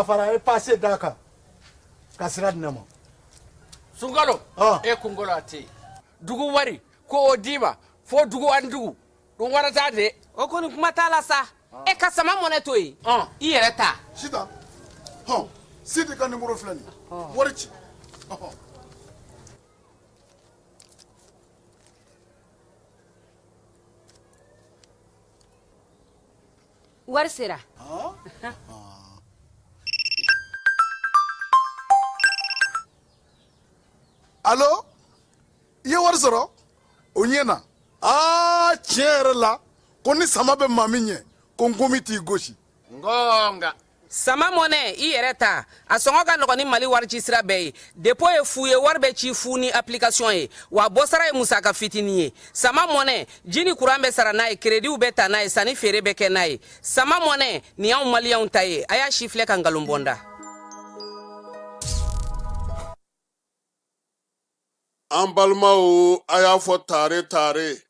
dafara, a ye pase d'a kan ka sira di ne ma. Sunkalo, e kunkolo a tɛ yen. Dugu wari ko o d'i ma fo dugu ani dugu dun wara t'a de. O kɔni, kuma t'a la sa. E ka sama mɔnɛ to yen, i yɛrɛ ta. Sitan, hɔn, Sidi ka nimoro filɛ nin ye, wari ci, ɔhɔn. Wari sera. Alo, i ye wari sɔrɔ, o ɲɛna. Aa, tiɲɛ yɛrɛ la, ko ni sama bɛ maa min ɲɛ, ko nkomi t'i gosi. Ngonga. Sama mɔnɛ, i yɛrɛ ta, a sɔngɔ ka nɔgɔn ni Mali wari ci sira bɛɛ ye. Dépôt ye fu ye, wari bɛ ci fu ni application ye, wa bɔsara ye musaka fitinin ye. Sama mɔnɛ, ji ni kuran bɛ sara n'a ye, créditw bɛ ta n'a ye, sanni feere bɛ kɛ n'a ye. Sama mɔnɛ nin y'anw Maliyɛnw ta ye. A y'a si filɛ ka nkalon bɔ n da. An balimaw, a y'a fɔ tare tare,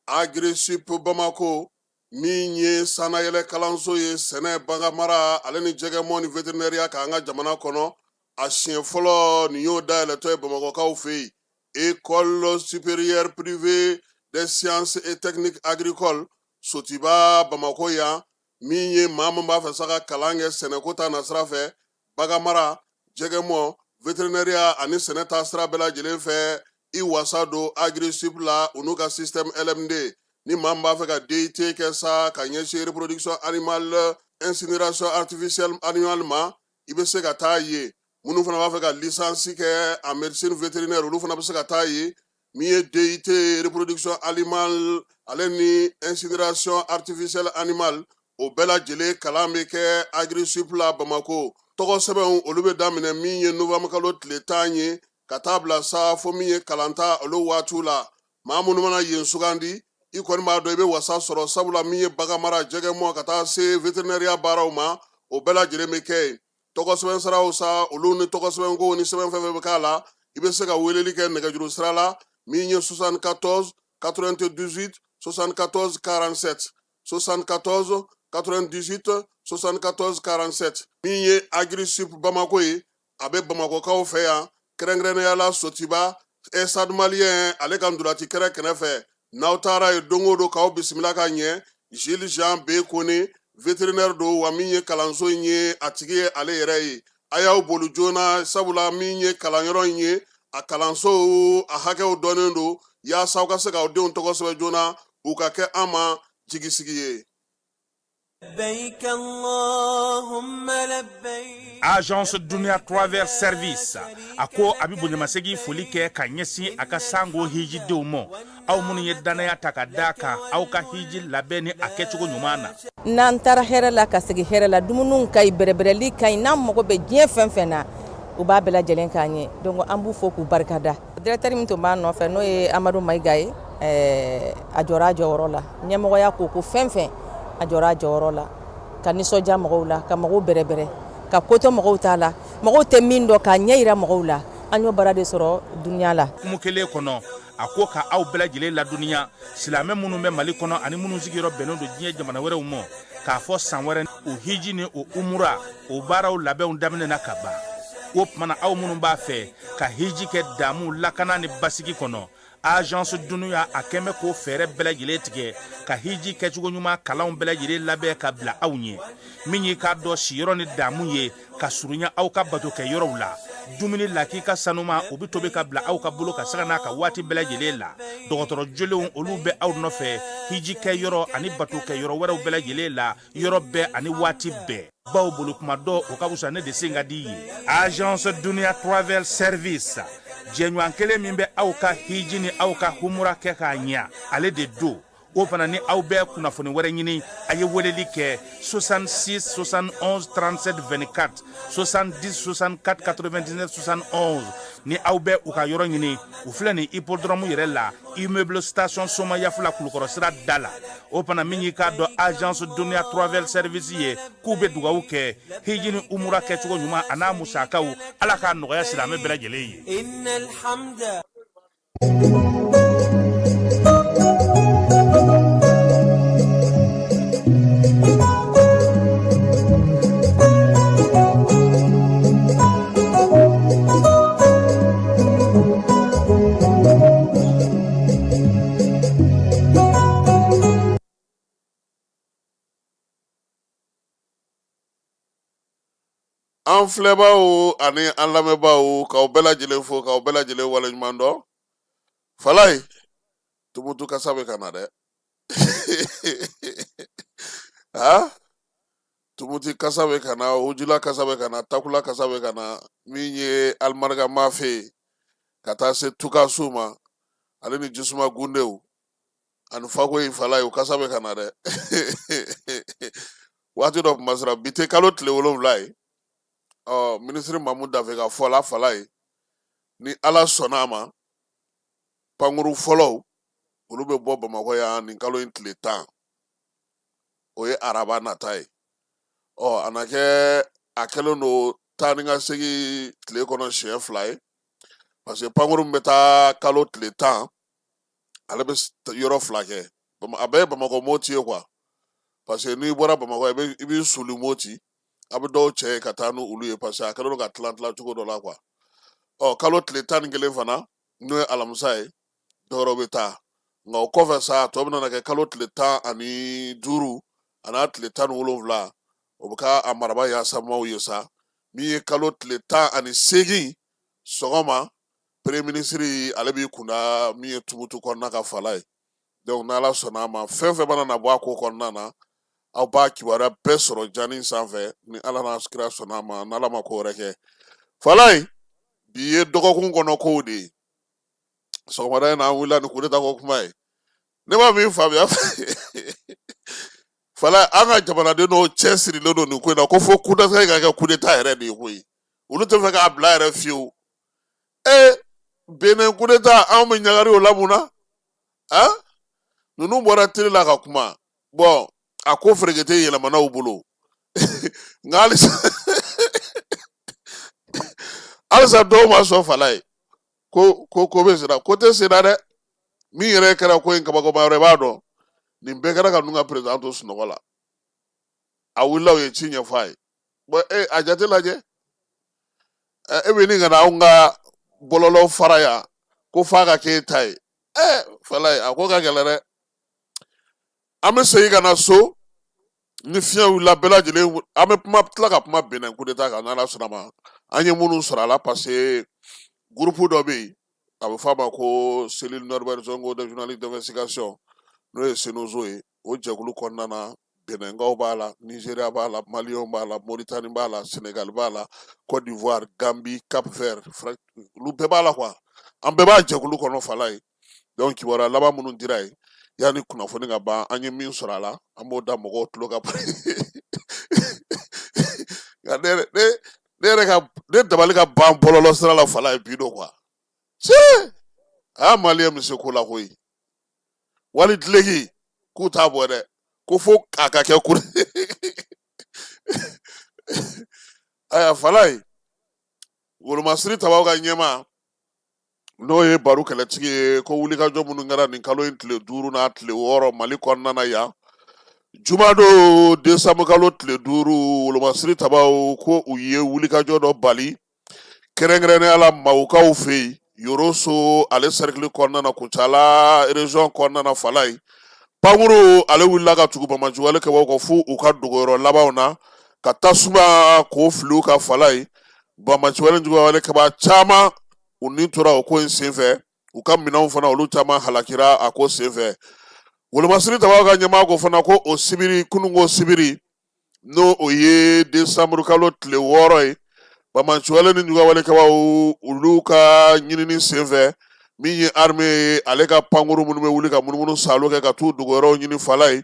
Agirisup Bamako min ye sannayɛlɛ kalanso ye sɛnɛ, baganmara ale ni jɛgɛmɔ ni veterinɛriya kan an ka jamana kɔnɔ, a siɲɛ fɔlɔ nin y'o dayɛlɛtɔ ye Bamakɔkaw fɛ yen. École supérieure privée des sciences et techniques agricoles, Sotiba, Bamakɔ yan, min ye maa min b'a fɛ sa ka kalan kɛ sɛnɛko ta nasira fɛ, baganmara, jɛgɛmɔ, veterinɛriya ani sɛnɛ ta sira bɛɛ lajɛlen fɛ, i wasa don Agirisup la, u n'u ka système LMD. Ni maa min b'a fɛ ka DUT kɛ sa ka ɲɛsin reproduction animale, incinération artificielle animale ma, i bɛ se ka taa yen. Minnu fana b'a fɛ ka licence kɛ en médecine vétérinaire, olu fana bɛ se ka taa yen. Min ye DUT reproduction animale ale ni incinération artificielle animale, o bɛɛ lajɛlen kalan bɛ kɛ Agirisup la Bamako. Tɔgɔ sɛbɛnw, olu bɛ daminɛ min ye novembre kalo tile 10 ye ka taa bila sa fo min ye kalanta olu waatiw la. Maa minnu mana yen sugandi, i kɔni b'a dɔn i bɛ wasa sɔrɔ, sabula min ye baganmara, jɛgɛmɔ ka taa se veterinɛriya baaraw ma, o bɛɛ lajɛlen bɛ kɛ yen. Tɔgɔ sɛbɛn siraw sa, olu ni tɔgɔ sɛbɛnkow ni sɛbɛn fɛn fɛn bɛ k'a la, i bɛ se ka weleli kɛ nɛgɛjuru sira la min ye 74 98 74 47, 74 98 74 47. Min ye Agirisup Bamako ye, a bɛ Bamakɔkaw fɛ yan, kɛrɛnkɛrɛnnenya la Sotiba, Stade Malien ale ka ntolaci kɛrɛ kɛrɛfɛ. N'aw taara yen don o don, k'aw bisimila ka ɲɛ. Gilles Jean B Kone, vétérinaire don, wa min ye kalanso in ye, a tigi ye ale yɛrɛ ye. A y'aw boli joona, sabula min ye kalanyɔrɔ in ye, a kalansow a hakɛw dɔnnen don, yaasa aw ka se k'aw denw tɔgɔ sɛbɛn joona, u ka kɛ an ma jigisigi ye. Agence Dunia Travel Service a ko a bɛ bonyamasegin foli kɛ ka ɲɛsin a ka sango hijidenw ma, aw minnu ye dannaya ta ka da kan aw ka hiji labɛn ni a kɛcogo ɲuman na. N'an taara hɛrɛ la ka segin hɛrɛ la, dumuniw ka ɲi, bɛrɛbɛrɛli ka ɲi. N'an mago bɛ diɲɛ fɛn fɛn na, u b'a bɛɛ lajɛlen k'an ye. Donc an b'u fo k'u barikada. Directeur min tun b'a nɔfɛ, n'o ye Amadu Mayiga ye, a jɔra a jɔyɔrɔ la. Ɲɛmɔgɔya ko ko fɛn fɛn, a jɔra a jɔyɔrɔ la ka nisɔndiya mɔgɔw la, ka mɔgɔw bɛrɛbɛrɛ, ka kotɔ mɔgɔw t'a la, mɔgɔw tɛ min dɔn, k'a ɲɛ yira mɔgɔw la. An y'o baara de sɔrɔ Dunia la. Kumu kelen kɔnɔ, a ko ka aw bɛɛ lajɛlen ladɔnniya, silamɛ minnu bɛ Mali kɔnɔ ani minnu sigiyɔrɔ bɛnnen don diɲɛ jamana wɛrɛw ma, k'a fɔ san wɛrɛ o hiji ni o umura, o baaraw labɛnw daminɛna ka ban. O tuma na, aw minnu b'a fɛ ka hiji kɛ damu, lakana ni basigi kɔnɔ, Agence Dunia a kɛn bɛ k'o fɛɛrɛ bɛɛ lajɛlen tigɛ ka hiji kɛcogo ɲuman kalanw bɛɛ lajɛlen labɛn ka bila aw ɲɛ. Min y'i k'a dɔn siyɔrɔ ni damu ye ka surunya aw ka bato kɛ yɔrɔw la, dumuni lakika sanuma, o bɛ tobi ka bila aw ka bolo ka sanga n'a ka waati bɛɛ lajɛlen la. Dɔgɔtɔrɔ jolenw, olu bɛ aw nɔfɛ hiji kɛ yɔrɔ ani bato kɛ yɔrɔ wɛrɛw bɛɛ lajɛlen la, yɔrɔ bɛɛ ani waati bɛɛ. Baw bolo kuma dɔ, o ka fisa ne de sen ka di ye. Agence Dunia Travel Service, jɛɲɔgɔn kelen min bɛ aw ka hiji ni aw ka humura kɛ k'a ɲɛ, ale de don. O fana ni aw bɛ kunnafoni wɛrɛ ɲini, a ye weleli kɛ 66 71 37 24, 70 64 99 71. Ni aw bɛ u ka yɔrɔ ɲini, u filɛ nin hippodrome yɛrɛ la, immeuble station Somayafula, Kulukɔrɔ sira da la. O fana, min y'i k'a dɔn Agence Dunia Travel Service ye, k'u bɛ dugawu kɛ hiji ni umura kɛcogo ɲuman a n'a musakaw, Ala k'a nɔgɔya silamɛ bɛɛ lajɛlen ye. An filɛbaaw ani an lamɛnbaaw, k'aw bɛɛ lajɛlen fo, k'aw bɛɛ lajɛlen waleɲuman dɔn. Falayi, Tumutu kasa bɛ ka na dɛ. Ha, Tumutu kasa bɛ ka na, Ujula kasa bɛ ka na, Takula kasa bɛ ka na. Min ye Alimariga Mafe ye, ka taa se Tukasu ma, ale ni Jisuma Gundew ani Fakoyi Falayi, o kasa bɛ ka na dɛ. Waati dɔ tun ma sera, bi tɛ kalo tile 7 ye. Ɔ, minisiri Mamu Dafe ka fɔ la, Falayi, ni Ala sɔnna a ma, pankuru fɔlɔw olu bɛ bɔ Bamakɔ yan nin kalo in tile 10, o ye araba nata ye. Ɔ, a na kɛ, a kɛlen don taa ni ka segin tile kɔnɔ siɲɛ 2 ye, parce que pankuru min bɛ taa kalo tile 10, ale bɛ yɔrɔ 2 kɛ. A bɛɛ ye Bamakɔ Moti ye quoi, parce que n'i bɔra Bamakɔ, i bɛ suli Moti, a bɛ dɔw cɛ ye ka taa n'olu ye, parce que a kɛlen don ka tilan tilan cogo dɔ la quoi. Ɔ, kalo tile 11 fana, n'o ye alamisa ye, dɔwɛrɛw bɛ taa. Nka o kɔfɛ sa, a tɔ bɛna kɛ kalo tile 15 a n'a tile 17, o bɛ k'a a maraba yasamaw ye sa. Min ye kalo tile 18 sɔgɔma, premier ministre ale b'i kunda min ye Tumutu kɔnɔna ka fala ye. Donc n'Ala sɔnna a ma, fɛn fɛn mana na bɔ a ko kɔnɔna na, aw b'a kibaruya bɛɛ sɔrɔ jani sanfɛ, ni Ala n'a kira sɔnna a ma, n'Ala ma ko wɛrɛ kɛ. Falayi, bi ye dɔgɔkun kɔnɔ kow de ye. Sɔgɔmada in na, an wulila ni coup d'état ko kuma ye. Ne ma min faamuya Falayi, an ka jamanaden dɔw cɛ sirilen don nin ko in na, ko fo coup d'état ka kɛ coup d'état yɛrɛ de ye koyi. Olu tɛ fɛ k'a bila yɛrɛ fiyewu. E, Benin coup d'état, anw bɛ ɲagari o la mun na? Han, ninnu bɔra télé la ka kuma. Bɔn, a ko ferekete yɛlɛmana u bolo, nka halisa dɔw ma sɔn. Falayi, ko ko ko bɛ senna, ko tɛ senna dɛ. Min yɛrɛ kɛra ko in kabakoma yɔrɔ, i b'a dɔn, nin bɛɛ kɛra ka ninnu ka président to sunɔgɔ la. A wulila, u ye ci ɲɛfɔ a ye. Bɔn, e a jate lajɛ, e bɛ nin ka na anw ka bɔlɔlɔ fara yan ko f'a ka k'e ta ye. Ɛ, Falayi, a ko ka gɛlɛn dɛ. An bɛ segin ka na so ni fiɲɛ wulila bɛɛ lajɛlen. An bɛ kuma, tila ka kuma Benin coup d'état kan, n'Ala sɔnna ma. An ye minnu sɔrɔ a la, parce que groupe dɔ bɛ yen, a bɛ fɔ a ma ko Cellule Norbert Zongo des journalistes d'investigation, n'o ye CNOJO ye. O jɛkulu kɔnɔna na, Beninkaw b'a la, Nigéria b'a la, Maliyɛnw b'a la, Mauritanie b'a la, Sénégal b'a la, Côte d'Ivoire, Gambie, Cap Vert, olu bɛɛ b'a la quoi. An bɛɛ b'a jɛkulu kɔnɔ, Falayi. Donc kibaruya laban minnu dira yen, yanni kunnafoni ka ban, an ye min sɔrɔ a la, an b'o da mɔgɔw tulo kan. Nka ne yɛrɛ, ne yɛrɛ ka ne dabali ka ban bɔlɔlɔ sira la, Falayi, bi don quoi. Se a Maliyɛn bɛ se ko la koyi. Wali dileki k'u t'a bɔ dɛ, ko fo a ka kɛ kuru. Ayiwa Falayi, wolomasiri tabaw ka ɲɛmaa, n'o ye Baru Kɛlɛtigi ye, ko wulikajɔ minnu kɛra nin kalo in tile 5 n'a tile 6 Mali kɔnɔna na yan, jumadon desanburu kalo tile 5, wolomasiri tabaw ko u ye wulikajɔ dɔ bali, kɛrɛnkɛrɛnnenya la Mawukaw fɛ yen, Yoroso ale sɛrikili kɔnɔna na, Kucala région kɔnɔna na. Falayi, pankuru ale wulila ka tugu banbaanciwale kɛbaaw kɔ fo u ka dogoyɔrɔ labanw na, ka tasuma k'o fili u kan. Falayi, banbaanciwale juguwale kɛbaa caman u ni tora o ko in senfɛ, u ka minɛnw fana, olu caman halakira a ko senfɛ. Wolomasiri tabaw ka ɲɛmaa ko fana ko o sibiri, kununko sibiri, n'o o ye desanburu kalo tile 6 ye, banbaanciwale ni jugawale kɛbaaw olu ka ɲinini senfɛ, min ye armée ye, ale ka pankuru minnu bɛ wuli ka munumunu saalo kɛ ka t'u dogoyɔrɔw ɲini, Falayi,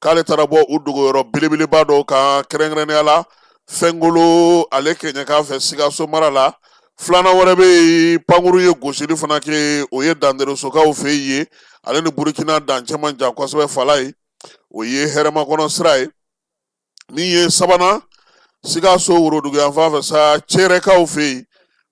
k'ale taara bɔ u dogoyɔrɔ belebeleba dɔw kan, kɛrɛnkɛrɛnnenya la Fɛnkolo ale kɛɲɛka fɛ, Sikaso mara la. Filanan wɛrɛ bɛ yen, pankuru ye gosili fana kɛ, o ye Danderesokaw fɛ yen, ale ni Burukina dancɛ man jan kosɛbɛ. Falayi, o ye hɛrɛmakɔnɔ sira ye. Min ye sabanan, Sikaso woroduguyanfan fɛ sa, Cɛrɛkaw fɛ yen,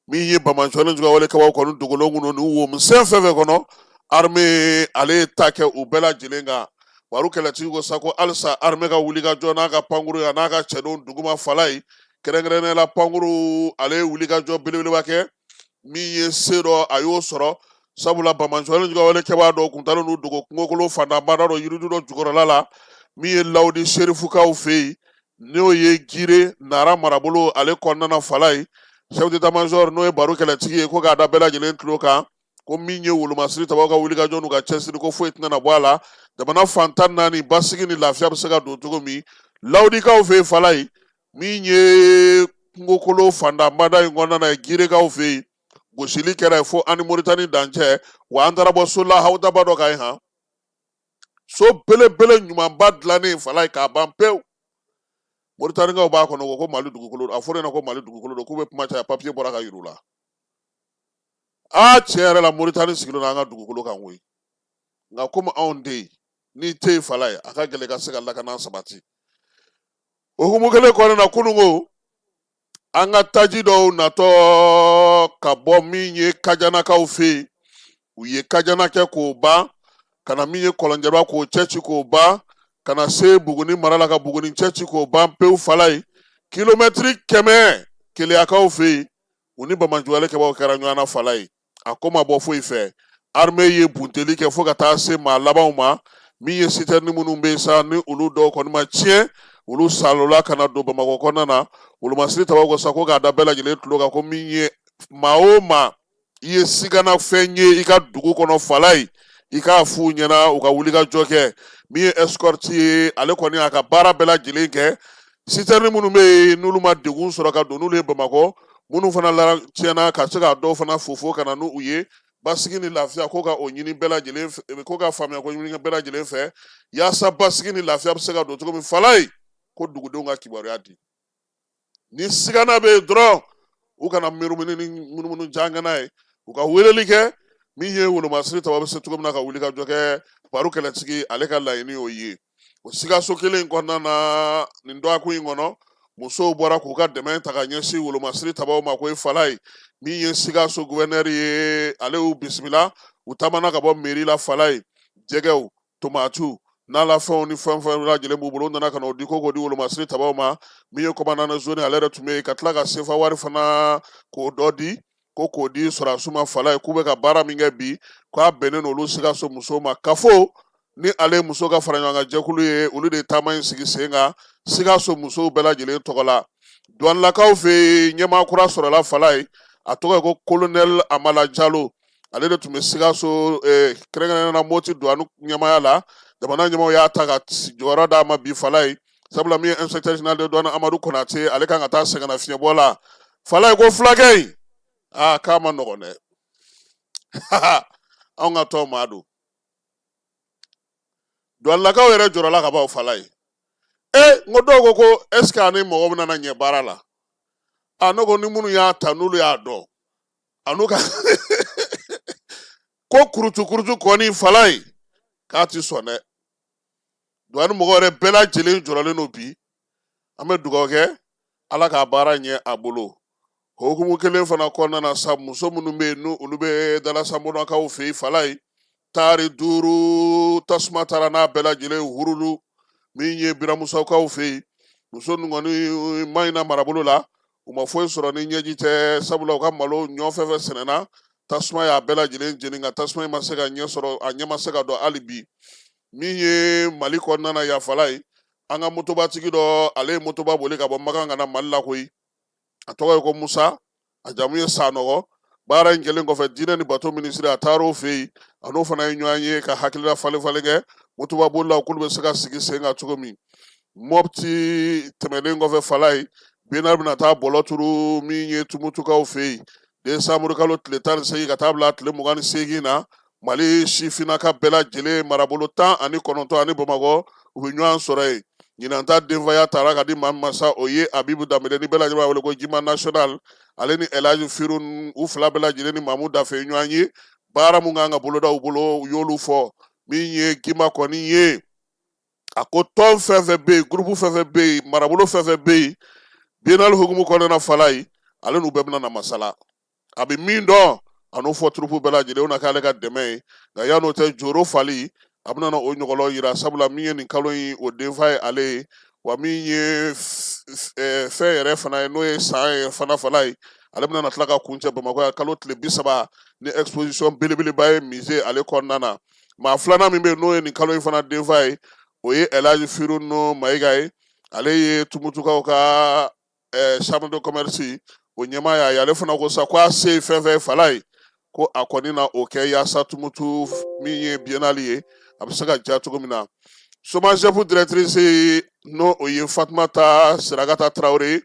min ye banbaanciwale jugawale kɛbaaw kɔni dogolen kun don nin womisɛn fɛn fɛn kɔnɔ, armée ale ye ta kɛ u bɛɛ lajɛlen kan. Baru Kɛlɛtigi ko sa ko halisa armée ka wulikajɔ n'a ka pankuru ye, a n'a ka cɛdenw duguma, Falayi, kɛrɛnkɛrɛnnenya la pankuru ale ye wulikajɔ belebeleba kɛ. Min ye se dɔ, a y'o sɔrɔ, sabula banbaanciwale jugawale kɛbaa dɔw kun taalen n'u dogo kungokolo fantanba dɔ, yiridu dɔ jukɔrɔla la, min ye Lawudi Serifukaw fɛ yen. N'o ye Gire Nara marabolo ale kɔnɔna na Falayi, chef d'état major n'o ye Baru kɛlɛtigi ye, ko k'a da bɛɛ lajɛlen tulo kan ko min ye wolomasiri tabaw ka wulikajɔ n'u ka cɛsiri, ko foyi tɛna bɔ a la. Jamana fan 14, basigi ni lafiya bɛ se ka don cogo min Lawudikaw fɛ yen Falayi, min ye kungokolo fandanbada in kɔnɔna na ye, Girekaw fɛ yen, gosili kɛra yen fo an ni Moritani dancɛ. Wa an taara bɔ so lahawudaba dɔ kan yen han, so belebele ɲumanba dilannen Falayi k'a ban pewu. Moritanikaw b'a kɔnɔ ko Mali dugukolo, a fɔra ɲɛna ko Mali dugukolo don, k'u bɛ kuma caya, papiye bɔra ka yir'u la. Aa, tiɲɛ yɛrɛ la, Moritani sigilen don an ka dugukolo kan koyi. Nka komi anw tɛ yen, n'i tɛ yen Falayi, a ka gɛlɛn ka se ka lakana sabati. O hukumu kelen kɔnɔna na, kununko an ka taji dɔw natɔ ka bɔ min ye Kajanakaw fɛ yen, u ye Kajana kɛ k'o ban, ka na min ye Kɔlɔnjɛba k'o cɛci k'o ban, ka na se Buguni mara la ka Buguni cɛci k'o ban pewu Falayi, kilomɛtiri 100 Keleyakaw fɛ yen, u ni banbaanciwale kɛbaaw kɛra ɲɔgɔn na Falayi. A ko ma bɔ foyi fɛ, armée ye bunteli kɛ fo ka taa se maa labanw ma. Min ye sitɛrini minnu bɛ yen sa, ni olu dɔw kɔni ma tiɲɛ, olu salola ka na don Bamakɔ kɔnɔna na. Wolomasiri tabaw ko sa ko k'a da bɛɛ lajɛlen tulo kan ko min ye maa o maa i ye sigana fɛn ye i ka dugu kɔnɔ Falayi, i k'a f'u ɲɛna u ka wulikajɔ kɛ. Min ye escorte ye, ale kɔni y'a ka baara bɛɛ lajɛlen kɛ. Sitɛrini minnu bɛ yen n'olu ma degun sɔrɔ ka don n'olu ye Bamakɔ, minnu fana la tiɲɛna, ka se ka dɔw fana fofo ka na n'u ye. Basigi ni lafiya ko ka o ɲini bɛɛ lajɛlen fɛ, ko ka faamuya ko ɲini bɛɛ lajɛlen fɛ yaasa basigi ni lafiya bɛ se ka don cogo min Falayi, ko dugudenw ka kibaruya di. Ni sigana bɛ yen dɔrɔn, u kana munumunu ni munumunu jangana ye, u ka weleli kɛ. Min ye wolomasiri taba bɛ se cogo min na ka wuli ka jɔ kɛ, Baru kɛlɛtigi ale ka laɲini y'o ye. O Sikaso kelen in kɔnɔna na, nin dɔgɔkun in kɔnɔ, musow bɔra k'u ka dɛmɛ ta ka ɲɛsin wolomasiri tabaw ma ko Falayi. Min ye Sikaso guvɛnɛri ye, ale y'u bisimila. U taamana ka bɔ mairie la Falayi, jɛgɛw, tomatiw, nalafɛnw ni fɛn fɛn lajɛlen b'u bolo, u nana ka na o di ko k'o di wolomasiri tabaw ma. Min ye commandant de zone, ale yɛrɛ tun bɛ yen, ka tila ka sefa wari fana k'o dɔ di ko k'o di sɔrɔdasiw ma Falayi, k'u bɛ ka baara min kɛ bi, k'a bɛnnen n'olu Sikaso musow ma. Kafo ni ale muso ka fara ɲɔgɔn kan jɛkulu ye, olu de ye taama in sigi sen kan Sikaso musow bɛɛ lajɛlen tɔgɔ la. Duwanilakaw fɛ yen, ɲɛmaa kura sɔrɔla Falayi, a tɔgɔ ye ko kolonɛli Amala Jalo. Ale de tun bɛ Sikaso, kɛrɛnkɛrɛnnenya na Moti duwani ɲɛmaaya la. Jamana ɲɛmaaw y'a ta ka jɔyɔrɔ d'a ma bi Falayi, sabula min ye inspecteur général de douane Amadu Konate, ale kan ka taa sɛgɛnnafiɲɛbɔ la Falayi. Ko fulakɛ in, aa, k'a ma nɔgɔn dɛ, anw ka tɔn maa don. Duwanilakaw yɛrɛ jɔrɔla ka ban Falayi. E, n ko dɔw ko ko est ce que a ni mɔgɔ bɛna na ɲɛ baara la? A ne ko ni minnu y'a ta, n'olu y'a dɔn, a n'u ka ko kurutu kurutu kɔni Falayi, k'a ti sɔn dɛ. Duwani mɔgɔ yɛrɛ bɛɛ lajɛlen jɔrɔlen don bi. An bɛ dugawu kɛ, Ala k'a baara ɲɛ a bolo. O hukumu kelen fana kɔnɔna na sa, muso minnu bɛ yen n'olu olu bɛ Dalasanbonakaw fɛ yen Falayi, taari 5 tasuma taara n'a bɛɛ lajɛlen hurulu. Min ye Biramusakaw fɛ yen, muso ninnu kɔni Maɲina marabolo la, u ma foyi sɔrɔ ni ɲɛji tɛ, sabula u ka malo, ɲɔ, fɛn fɛn sɛnɛna, tasuma y'a bɛɛ lajɛlen jeni. Nka tasuma in ma se ka ɲɛ sɔrɔ, a ɲɛ ma se ka dɔn hali bi. Min ye Mali kɔnɔna na yan Falayi, an ka motobatigi dɔ, ale ye motoba boli ka bɔ Makan ka na Mali la koyi. A tɔgɔ ye ko Musa, a jamu ye Sanɔgɔ. Baara in kɛlen kɔfɛ, diinɛ ni bato minisiri, a taar'o fɛ yen, a n'o fana ye ɲɔgɔn ye ka hakilila falen falen kɛ motoba bolilaw k'olu bɛ se ka sigi sen kan cogo min. Mɔpti tɛmɛnen kɔfɛ Falayi, Biennale bɛna taa bɔlɔ turu min ye Tumutukaw fɛ yen desanburu kalo tile 18 ka taa bila tile 28 na. Mali sifinnaka bɛɛ lajɛlen marabolo 19 ani Bamakɔ, u bɛ ɲɔgɔn sɔrɔ yen. Ɲinan ta denfaya taara ka di maa min ma sa, o ye Abibu Danbele, ni bɛɛ lajɛlen b'a wele ko Jima National. Ale ni Elaji Firun, u fila bɛɛ lajɛlen ni Mamu Dafe ye ɲɔgɔn ye. Baara mun kan ka boloda u bolo, u y'olu fɔ. Min ye Gima kɔni ye, a ko tɔn fɛn fɛn bɛ yen, gurupu fɛn fɛn bɛ yen, marabolo fɛn fɛn bɛ yen, Biennale hukumu kɔnɔna na Falayi, ale n'u bɛɛ bɛna na masala. A bɛ min dɔn, a n'o fɔ turupu bɛɛ lajɛlen, o na k'ale ka dɛmɛ ye. Nka yan'o cɛ, joro fali, a bɛna na o ɲɔgɔlɔ yira, sabula min ye nin kalo in, o denfa ye ale ye. Wa min ye fɛn yɛrɛ fana ye, n'o ye san ye fana Falayi, ale bɛna na tila ka kuncɛ Bamakɔ yan kalo tile 30 ni exposition belebeleba ye musée ale kɔnɔna na. Maa filanan min bɛ yen, n'o ye nin kalo in fana denfa ye, o ye Elaji Firun Mayiga ye. Ale ye Tumutukaw ka chambre de commerce o ɲɛmaa y'a ye. Ale fana ko sa ko a se ye fɛn fɛn Falaye, ko a kɔni na o kɛ yaasa Tumutu min ye biennale ye, a bɛ se ka diya cogo min na. SOMAGEP directrice, n'o o ye Fatumata Sirakata Tarawele,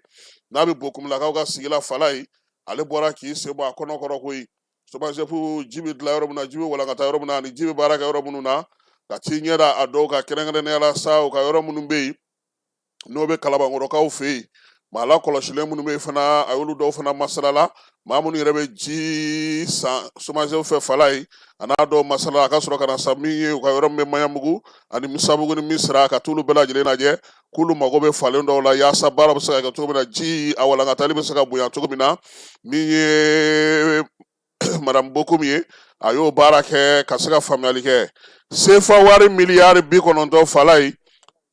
n'a bɛ Bokumilakaw ka sigi la Falaye, ale bɔra k'i sen bɔ a kɔnɔ kɔrɔ koyi. SOMAGEP, ji bɛ dilan yɔrɔ min na, ji bɛ walankata yɔrɔ min na, ani ji bɛ baara kɛ yɔrɔ minnu na, ka t'i ɲɛ da a dɔw kan, kɛrɛnkɛrɛnnenya la sa u ka yɔrɔ minnu bɛ yen n'o bɛ Kalabankɔrɔkaw fɛ yen. Maa lakɔlɔsilen minnu bɛ yen fana, a y'olu dɔw fana masala la. Maa minnu yɛrɛ bɛ ji san SOMAGEP fɛ Falaye, a n'a dɔw masala. A ka sɔrɔ ka na sa min ye u ka yɔrɔ min bɛ Maɲanbugu ani Misabugu ni Misira, ka t'olu bɛɛ lajɛlen lajɛ, k'olu mago bɛ falen dɔw la yaasa baara bɛ se ka kɛ cogo min na, ji a walankatali bɛ se ka bonya cogo min na. Min ye madame Bokum ye, a y'o baara kɛ ka se ka faamuyali kɛ. Sefa wari miliyari 90 Falaye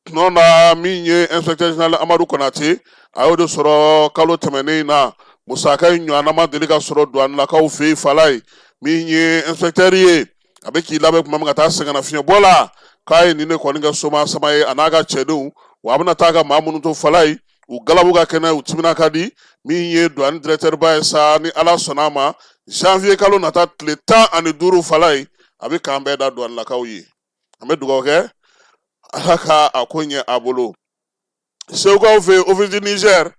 tɔnɔ na, min ye inspecteur général Amadu Konate, a y'o de sɔrɔ kalo tɛmɛnen in na. Musaka in ɲɔgɔnna ma deli ka sɔrɔ duwanilakaw fɛ yen Falaye. Min ye inspecteur ye, a bɛ k'i labɛn tuma min ka taa sɛgɛnnafiɲɛbɔ la, k'a ye nin de kɔni kɛ soma sama ye, a n'a ka cɛdenw. Wa a bɛna taa ka maa minnu to Falaye, u galabu ka kɛnɛ, u timina ka di. Min ye douane directeur ba ye sa, ni Ala sɔnna a ma, janvier kalo nata tile 15 Falaye, a bɛ k'an bɛɛ da douanelakaw ye. An bɛ dugawu kɛ, Ala ka a ko ɲɛ a bolo. Segukaw fɛ yen, Office du Niger,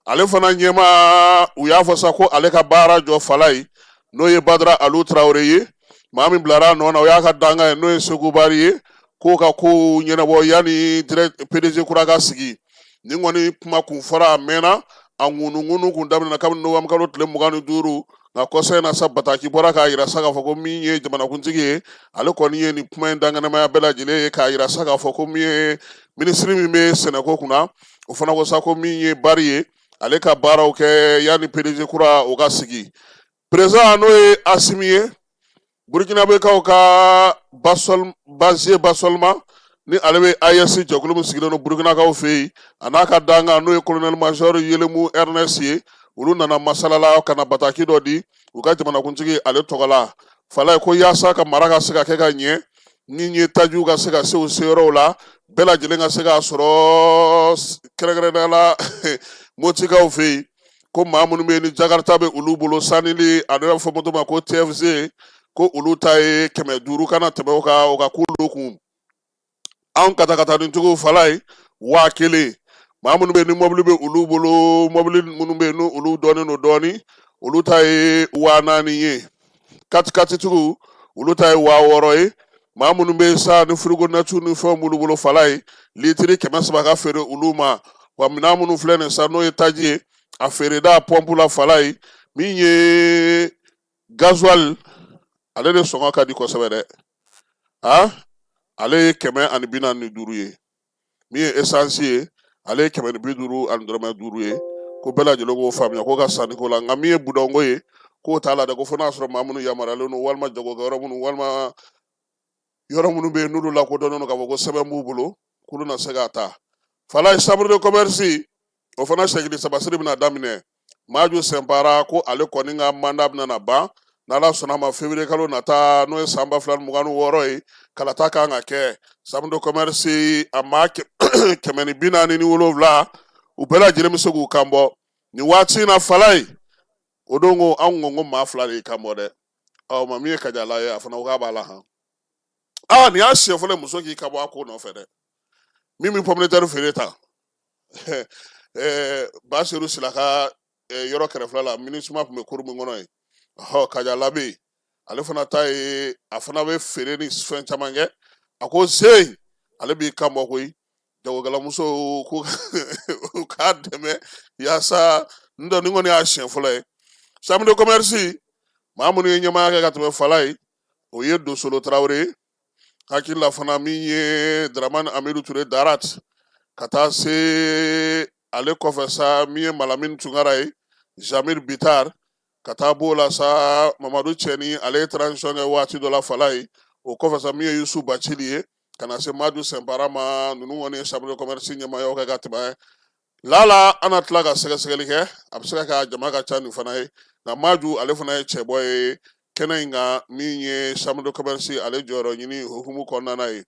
ale fana ɲɛmaa, u y'a fɔ sa ko ale ka baara jɔ Falaye, n'o ye Badara Alu Tarawele ye. Maa min bilara a nɔ na, o y'a ka dankan ye, n'o ye Segu Bari ye, k'o ka kow ɲɛnabɔ yanni PDG kura ka sigi. Nin kɔni kuma kun fɔra a mɛnna, a ŋunuŋunu kun daminɛna kabini novembre kalo tile 25. Nka kɔsa in na sa, bataki bɔra k'a yira sa k'a fɔ ko min ye jamanakuntigi ye, ale kɔni ye nin kuma in dankɛnɛmaya bɛɛ lajɛlen ye, k'a yira sa k'a fɔ ko min ye minisiri min bɛ sɛnɛko kunna, o fana ko sa ko min ye Bari ye, ale ka baaraw kɛ yanni PDG kura o ka sigi. Président, n'o ye Asimi ye, Burkinabekaw ka Bazie Bassolma, ni ale bɛ AES jɛkulu min sigilen don Burkinakaw fɛ yen, a n'a ka dankan, n'o ye colonel major Yelemu Ernest ye, olu nana masala la ka na bataki dɔ di u ka jamanakuntigi ale tɔgɔ la Falaye, ko yaasa ka mara ka se ka kɛ ka ɲɛ, ni ye tajiw ka se ka se u seyɔrɔw la, bɛɛ lajɛlen ka se k'a sɔrɔ, kɛrɛnkɛrɛnnenya la Motikaw fɛ yen, ko maa minnu bɛ yen ni Jakarta bɛ olu bolo sanili, a bɛ fɔ moto ma ko TFC, ko olu ta ye 500 kana tɛmɛ o kan, o ka k'olu kun. Anw katakatanintigiw Falaye, 1000. Maa minnu bɛ yen ni mɔbili bɛ olu bolo, mɔbili minnu bɛ yen ni olu dɔnnen don dɔɔnin, olu ta ye 4000 ye. Katikatitigiw, olu ta ye 6000 ye. Maa minnu bɛ sa ni fourgonnette ni fɛnw b'olu bolo Falaye, litiri 300 ka feere olu ma. Wa minɛn minnu filɛ nin sa, n'o ye taji ye, a feereda pɔnpu la Falaye, min ye gasoil, ale de sɔngɔ ka di kosɛbɛ dɛ. A ale ye 145 ye. Min ye esansi ye, ale ye 150 ani dɔrɔmɛ duuru ye. Ko bɛɛ lajɛlen k'o faamuya ko ka sanni ko la. Nka min ye budɔnko ye, k'o t'a la dɛ, ko fo n'a sɔrɔ maa minnu yamaruyalen don, walima jagokɛyɔrɔ minnu, walima yɔrɔ minnu bɛ yen n'olu lakodɔnnen don k'a fɔ ko sɛbɛn b'u bolo, k'olu na se k'a ta. Falaye, chambre de commerce, o fana sɛgili sabasiri bɛna daminɛ. Maju Sɛnpara ko ale kɔni ka mandat bɛna na ban n'Ala sɔnna ma février kalo nata, n'o ye san 2026 ye. Kalata kan ka kɛ. Chambre de commerce, a maa 147, u bɛɛ lajɛlen bɛ se k'u kan bɔ nin waati in na Falaye. O don ko anw ko maa fila de y'i kan bɔ dɛ. Ɔ ma min ye Kajala ye, a fana ko k'a b'a la han. Aa, nin y'a siɲɛ fɔlɔ ye muso k'i kan bɔ a ko nɔfɛ dɛ. Min bɛ pomme de terre feere tan Baseru Sila ka yɔrɔ kɛrɛfɛla la, MINUSMA tun bɛ kuru min kɔnɔ yen, ɔhɔ, Kajala bɛ yen, ale fana ta ye, a fana bɛ feere ni fɛn caman kɛ. A ko sen ale b'i kan bɔ koyi, jagokɛlamusow ko u k'a dɛmɛ yaasa n dɔn. Nin kɔni y'a siɲɛ fɔlɔ ye. Chambre de commerce, maa minnu ye ɲɛmaaya kɛ ka tɛmɛ Falaye, o ye Dosolo Tarawele ye, hakili la fana min ye Dramani Amidu Ture Darat, ka taa se ale kɔfɛ sa min ye Malamini Tunkara ye, Jamil Bitar, ka taa b'o la sa Mamadu Cɛni, ale ye transition kɛ waati dɔ la Falaye. O kɔfɛ sa min ye Yusu Bacili ye, ka na se Madu Sɛnpara ma. Ninnu kɔni ye chambre de commerce ɲɛmaayaw kɛ ka tɛmɛ. Lala an na tila ka sɛgɛsɛgɛli kɛ, a bɛ se ka kɛ a jama ka ca nin fana ye. Nka Maju, ale fana ye cɛbɔ ye kɛnɛ in kan, min ye chambre de commerce ale jɔyɔrɔ ɲini hukumu kɔnɔna ye.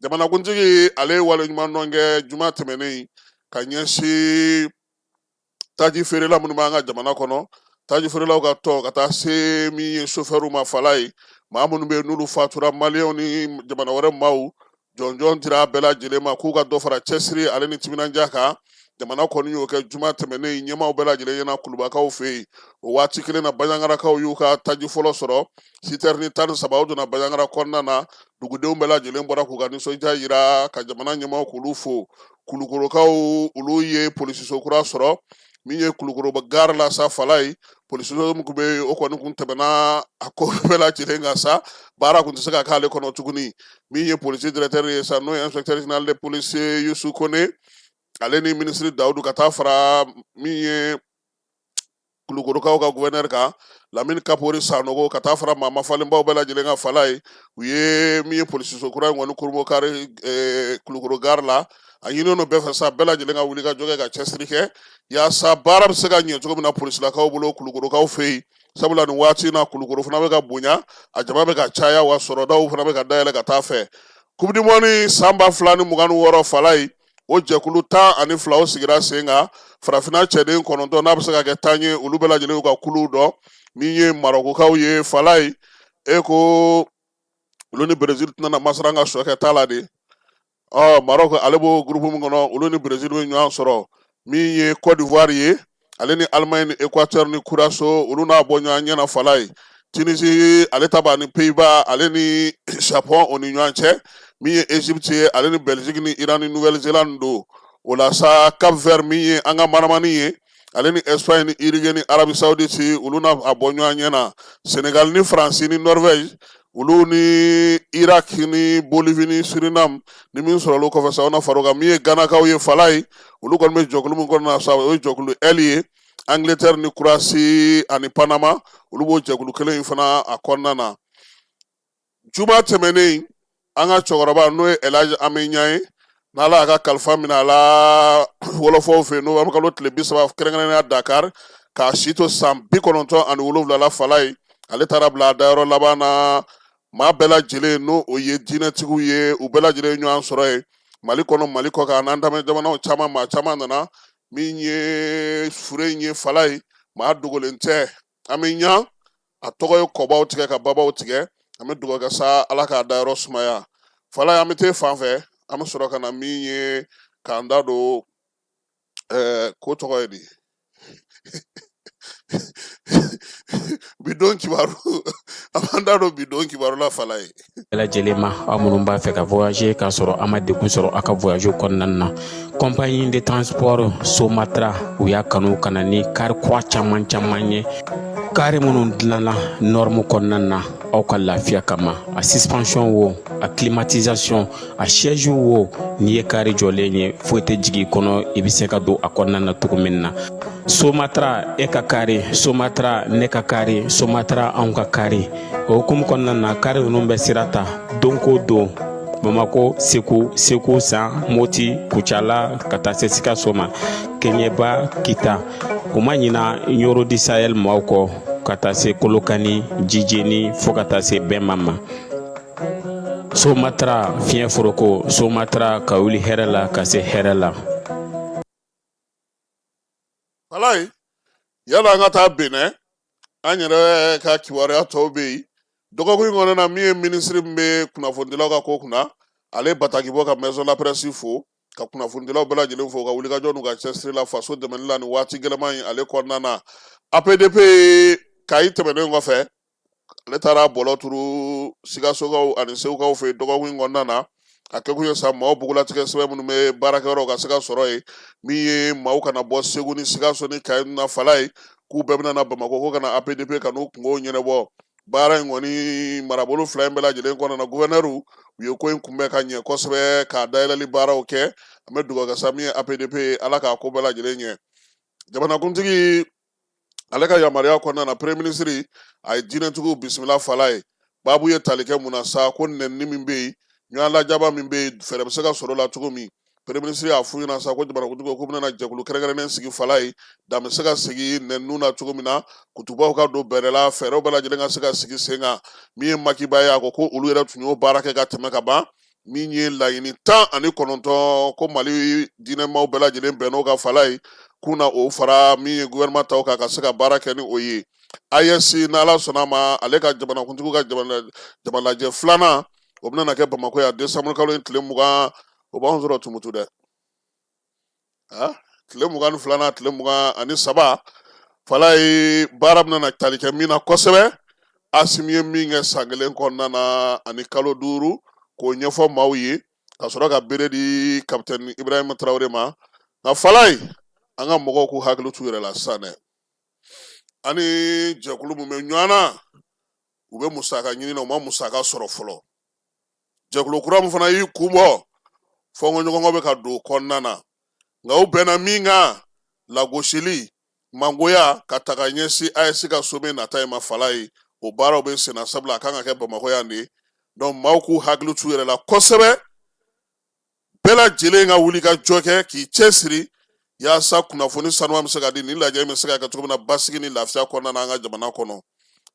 Jamanakuntigi, ale ye waleɲumandɔn kɛ juma tɛmɛnen. ka ɲɛsin taji feerela minnu b'an ka jamana kɔnɔ, taji feerelaw ka tɔn, ka taa se min ye sofɛriw ma falaye. Maa minnu bɛ yen n'olu fatura, maliyɛnw ni jamana wɛrɛ maaw, jɔnjɔn dira bɛɛ lajɛlen ma k'u ka dɔ fara cɛsiri ale ni timinandiya kan. Jamana kɔni y'o kɛ juma tɛmɛnen ɲɛmaaw bɛɛ lajɛlen ɲɛna kulubakaw fɛ yen. O waati kelen na, bajangarakaw y'u ka taji fɔlɔ sɔrɔ, sitɛrini 13, o donna Bajangara kɔnɔna na. Dugudenw bɛɛ lajɛlen bɔra k'u ka nisɔndiya yira ka jamana ɲɛmaaw k'olu fo. Kulukorokaw, olu ye polisiso kura sɔrɔ min ye Kulukoro gare la sa falaye. Polisiso min tun bɛ yen, o kɔni kun tɛmɛna a ko bɛɛ lajɛlen kan sa, baara kun tɛ se ka k'ale kɔnɔ tuguni. Min ye polisi directeur ye sa, n'o ye inspecteur général de police Yusu Kone, ale ni minisiri Dawudu, ka taa fara min ye Kulukorokaw ka gouverneur kan, Lamini Kapori Sanogo, ka taa fara maa mafalenbaw bɛɛ lajɛlen kan falaye, u ye min ye polisiso kura in kɔni kurunbonkari Kulukoro gare la. A ɲininen don bɛɛ fɛ sa, bɛɛ lajɛlen ka wuli ka jɔ kɛ ka cɛsiri kɛ yaasa baara bɛ se ka ɲɛ cogo min na polisilakaw bolo Kulukorokaw fɛ yen, sabula nin waati in na Kulukoro fana bɛ ka bonya, a jama bɛ ka caya, wa sɔrɔdaw fana bɛ ka dayɛlɛ ka taa fɛ. Coupe du monde san 2026 falaye, o jɛkulu 12, o sigira sen kan. Farafinna cɛden 9, n'a bɛ se ka kɛ 10 ye, olu bɛɛ lajɛlen y'u ka kuluw dɔn. Min ye Marɔkukaw ye falaye, e ko olu ni Brésil tɛna na masiran ka sɔ kɛ ta la de. Ɔ Maroc, ale b'o groupe min kɔnɔ, olu ni Brésil bɛ ɲɔgɔn sɔrɔ. Min ye Côte d'Ivoire ye, ale ni Allemagne ni Équateur ni Curaçao, olu n'a bɔ ɲɔgɔn ɲɛ na falaye. Tunisie, ale ta b'a ni Pays-Bas ale ni Japon o ni ɲɔgɔn cɛ. Min ye Égypte ye, ale ni Belgique ni Iran ni Nouvelle-Zélande don. O la sa, Cap Vert, min ye an ka manamani ye, ale ni Espagne ni Uruguay ni Arabie Saoudite, olu n'a a bɔ ɲɔgɔn ɲɛ na. Sénégal ni France ni Norvège, olu ni Irak ni Bolivie ni Suriname ni min sɔrɔ olu kɔfɛ sa, o na far'o kan. Min ye Ganakaw ye falaye, olu kɔni bɛ jɛkulu min kɔnɔna na sa, o ye jɛkulu L ye. Angleterre ni Croatie ani Panama, olu b'o jɛkulu kelen in fana a kɔnɔna na. Juma tɛmɛnen, an ka cɛkɔrɔba, n'o ye Elhaji Ame Ɲan ye, n'Ala y'a ka kalifa minɛ a la wɔlɔfɔw fɛ yen, n'o kalo tile 30, kɛrɛnkɛrɛnnenya Dakar, k'a si to san 97 la falaye, ale taara bila a dayɔrɔ laban na. Maa bɛɛ lajɛlen, n'o o ye diinɛtigiw ye, u bɛɛ lajɛlen ye ɲɔgɔn sɔrɔ yen, Mali kɔnɔ, Mali kɔkan, n'an tamɛ jamanaw caman, maa caman nana. Min ye fure in ye falaye, maa dogolen tɛ. An bɛ ɲa a tɔgɔ ye kɔbaw tigɛ ka babaw tigɛ. An bɛ dugawu kɛ sa, Ala k'a dayɔrɔ sumaya falaye. An bɛ t'e fan fɛ, an bɛ sɔrɔ ka na min ye k'an da don ko tɔgɔ ye di bi don kibaru, an b'an da don bi don kibaru la falaye. Bɛɛ lajɛlen ma, aw minnu b'a fɛ ka voyager k'a sɔrɔ a ma degun sɔrɔ aw ka voyage kɔnɔna na, compagnie de transport Somatra, u y'a kanu ka na ni kari kura caman caman ye, kari minnu dilanna norme kɔnɔna na aw ka lafiya kama. A suspension wo, a climatisation, a siège wo, n'i ye kari jɔlen ye, foyi tɛ jigin i kɔnɔ, i bɛ se ka don a kɔnɔna na cogo min na. Somatra, e ka kari, Somatra, ne ka kari, Somatra, anw ka kari. O hukumu kɔnɔna na, kari ninnu bɛ sira ta don ko don Bamako, Segu, Segu San, Moti, Kucala, ka taa se Sikaso ma, Keɲeba, Kita. U ma ɲina Ɲoro du Sahel maaw kɔ, ka taa se Kolokani, Jijeni, fo ka taa se Bɛnma ma. Somatra, fiɲɛ foroko, Somatra, ka wuli hɛrɛ la ka se hɛrɛ la. Falaye, yala an ka taa Benɛ, an yɛrɛ ka kibaruya tɔw bɛ yen dɔgɔkun in kɔnɔna na. Min ye minisiri min bɛ kunnafonidilaw ka ko kunna, ale bataki bɔ ka maison la presse fo, ka kunnafonidilaw bɛɛ lajɛlen fo ka wulikajɔ n'u ka cɛsiri la faso dɛmɛli la nin waati gɛlɛman in ale kɔnɔna na. APDP Kayi tɛmɛnen kɔfɛ, ale taara bɔlɔ turu Sikasokaw ani Segukaw fɛ dɔgɔkun in kɔnɔna na. A kɛkun ye sa, maaw bugulatigɛ sɛbɛn minnu bɛ baarakɛyɔrɔ ka se ka sɔrɔ yen, min ye maaw kana bɔ Segu ni Sikaso ni Kayi na falaye, k'u bɛɛ bɛna na Bamakɔ ko ka na APDP ka n'u kungow ɲɛnabɔ. Baara in kɔni, marabolo fila in bɛɛ lajɛlen kɔnɔna na, guvɛnɛriw u ye ko in kunbɛn ka ɲɛ kosɛbɛ, k'a dayɛlɛli baaraw kɛ. An bɛ dugawu kɛ sa, min ye APDP ye, Ala k'a ko bɛɛ lajɛlen ɲɛ. Jamanakuntigi ale ka yamaruya kɔnɔna na, premier ministre a ye diinɛtigiw bisimila falaye. Baabu ye tali kɛ mun na sa? Ko nɛnini min bɛ yen, ɲɔgɔn lajaba min bɛ yen, fɛɛrɛ bɛ se ka sɔrɔ o la cogo min. Premier ministre y'a f'u ɲɛna sa ko jamanakuntigi ko bɛna jɛkulu kɛrɛnkɛrɛnnen sigi falaye, dan bɛ se ka sigi nɛniniw na cogo min na, kutubaw ka don bɛrɛ la, fɛɛrɛw bɛɛ lajɛlen ka se ka sigi sen kan. Min ye Makiba ye, a ko ko olu yɛrɛ tun y'o baara kɛ ka tɛmɛ ka ban. Min ye laɲini 19 ko Mali diinɛmaw bɛɛ lajɛlen bɛnn'o kan Falaye, k'u na o fara min ye gouvernement taw kan ka se ka baara kɛ ni o ye. AES, n'Ala sɔnna a ma, ale ka jamanakuntigiw ka jamalajɛ filanan, o bɛna kɛ Bamakɔ yan décembre kalo in tile 20. O b'anw sɔrɔ Tumutu dɛ, tile 22, tile 23 Falaye. Baara bɛna tali kɛ min na kosɛbɛ, Asimi ye min kɛ san kelen kɔnɔna na ani kalo 5, k'o ɲɛfɔ maaw ye ka sɔrɔ ka bere di kapitɛni Ibrahima Tarawele ma. Nka Falaye, an ka mɔgɔw k'u hakili t'u yɛrɛ la sisan dɛ. Ani jɛkulu min bɛ ɲɔgɔn na, u bɛ musaka ɲini na, u ma musaka sɔrɔ fɔlɔ. Jɛkulu kura min fana y'i kun bɔ, fɔnkɔɲɔgɔnkɔ bɛ ka don kɔnɔna na. Nka u bɛnna min kan, lagosili mangoya ka taga ɲɛsin AES ka sommet nata in ma Falaye, o baaraw bɛ senna, sabula a kan ka kɛ Bamakɔ yan de. Donc maaw k'u hakili t'u yɛrɛ la kosɛbɛ, bɛɛ lajɛlen ka wuli ka jɔ kɛ k'i cɛsiri yaasa kunnafoni sanuya bɛ se ka di, nin lajɛ bɛ se ka kɛ cogo min na basigi ni lafiya kɔnɔna na an ka jamana kɔnɔ.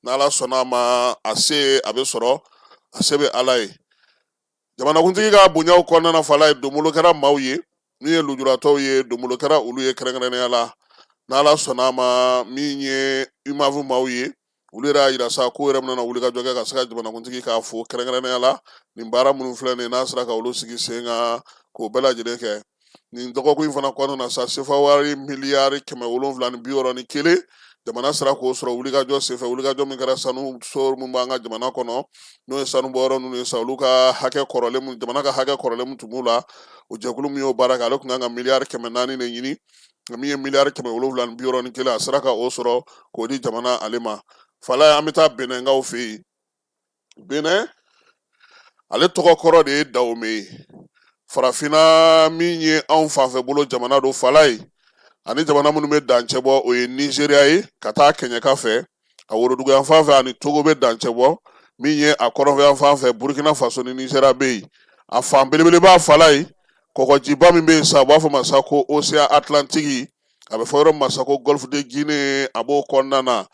N'Ala sɔnna a ma, a se a bɛ sɔrɔ, a se bɛ Ala ye. Jamanakuntigi ka bonyaw kɔnɔna na Falaye, donbolo kɛra maaw ye min ye lujuratɔw ye, donbolo kɛra olu ye kɛrɛnkɛrɛnnenya la. N'Ala sɔnna a ma, min ye UMAV maaw ye, olu yɛrɛ y'a yira sa k'u yɛrɛ bɛna wuli ka jɔ kɛ ka se ka jamanakuntigi k'a fo kɛrɛnkɛrɛnnenya la nin baara minnu filɛ nin ye, n'a sera ka olu sigi sen kan k'o bɛɛ lajɛlen kɛ. Nin dɔgɔkun in fana kɔnɔna na sa, sefa wari miliyari 761, jamana sera k'o sɔrɔ wulikajɔ senfɛ, wulikajɔ min kɛra sanu so min b'an ka jamana kɔnɔ, n'o ye sanu bɔyɔrɔ ninnu ye sa, olu ka hakɛ kɔrɔlen mun, jamana ka hakɛ kɔrɔlen mun tun b'u la, o jɛkulu min y'o baara kɛ, ale tun kan ka miliyari 400 de ɲini, nka min ye miliyari 761, a sera ka o sɔrɔ k'o di jamana ale ma. Falaye, an bɛ taa Benɛnkaw fɛ yen. Benɛ, ale tɔgɔ kɔrɔ de ye Dahomey ye. Farafinna min ye anw fanfɛ bolo jamana don Falaye, ani jamana minnu bɛ dancɛ bɔ, o ye Nizeriya ye ka taa kɛɲɛka fɛ, a woroduguyanfan fɛ ani Togo bɛ dancɛ bɔ, min ye a kɔrɔnfɛyanfan fɛ Burukina Faso ni Nizeriya bɛ yen. A fan belebeleba Falaye, kɔgɔjiba min bɛ yen sa, u b'a fɔ ma sa ko Océan Atlantique, a bɛ fɔ yɔrɔ min ma sa ko Golfe de Guinée, a b'o kɔnɔna na.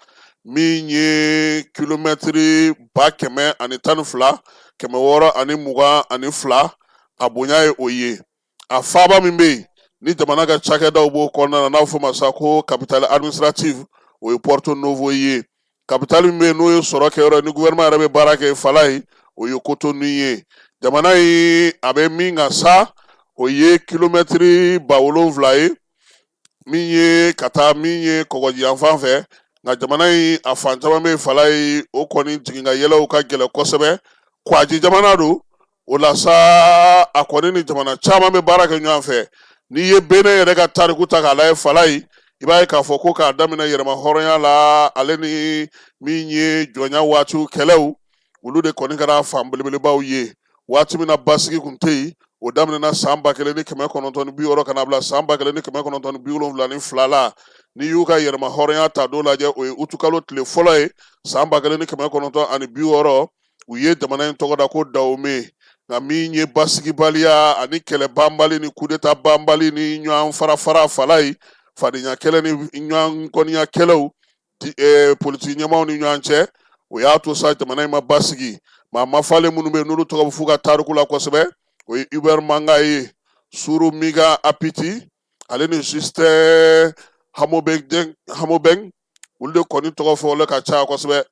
Min ye kilomɛtiri 112,622, a bonya ye o ye. A faaba min bɛ yen ni jamana ka cakɛdaw b'o kɔnɔna na, n'a bɛ fɔ ma sa ko capitale administrative, o ye Porto Novo ye. Capitale min bɛ yen n'o ye sɔrɔ kɛyɔrɔ ni gouvernement yɛrɛ bɛ baara kɛ Falaye, o ye Cotonou ye. Jamana in a bɛ min kan sa, o ye kilomɛtiri 7000 ye, min ye ka taa min ye kɔgɔji yanfan fɛ. Nka jamana in a fan caman bɛ yen Falaye, o kɔni jigin ka yɛlɛw ka gɛlɛn kosɛbɛ. Kwaji jamana don, o la sa a kɔni ni jamana caman bɛ baara kɛ ɲɔgɔn fɛ. N'i ye Benin yɛrɛ ka tariku ta k'a lajɛ Falaye, i b'a ye k'a fɔ ko k'a daminɛ yɛrɛma hɔrɔnya la, ale ni min ye jɔnya waatiw kɛlɛw, olu de kɔni kɛra fan belebelebaw ye. Waati min na basigi tun tɛ yen, o daminɛna san 1960 ka na bila san 1972 la. N'i y'u ka yɛrɛma hɔrɔnya ta don lajɛ, o ye utukalo tile fɔlɔ ye san 1960. U ye jamana in tɔgɔ da ko Dahomey. Nka min ye basigibaliya ani kɛlɛ banbali ni kudeta banbali ni ɲɔgɔn farafara Falaye, fadenya kɛlɛ ni ɲɔgɔn kɔniya kɛlɛw politiki ɲɛmaaw ni ɲɔgɔn cɛ, o y'a to sa jamana in ma basigi. Maa mafalen minnu bɛ yen n'olu tɔgɔ bɛ f'u ka tariku la kosɛbɛ, o ye Hubert Manga ye, Sourou Migan Apithy, ale ni Justin Hamobeng, olu de kɔni tɔgɔ fɔlen ka ca kosɛbɛ.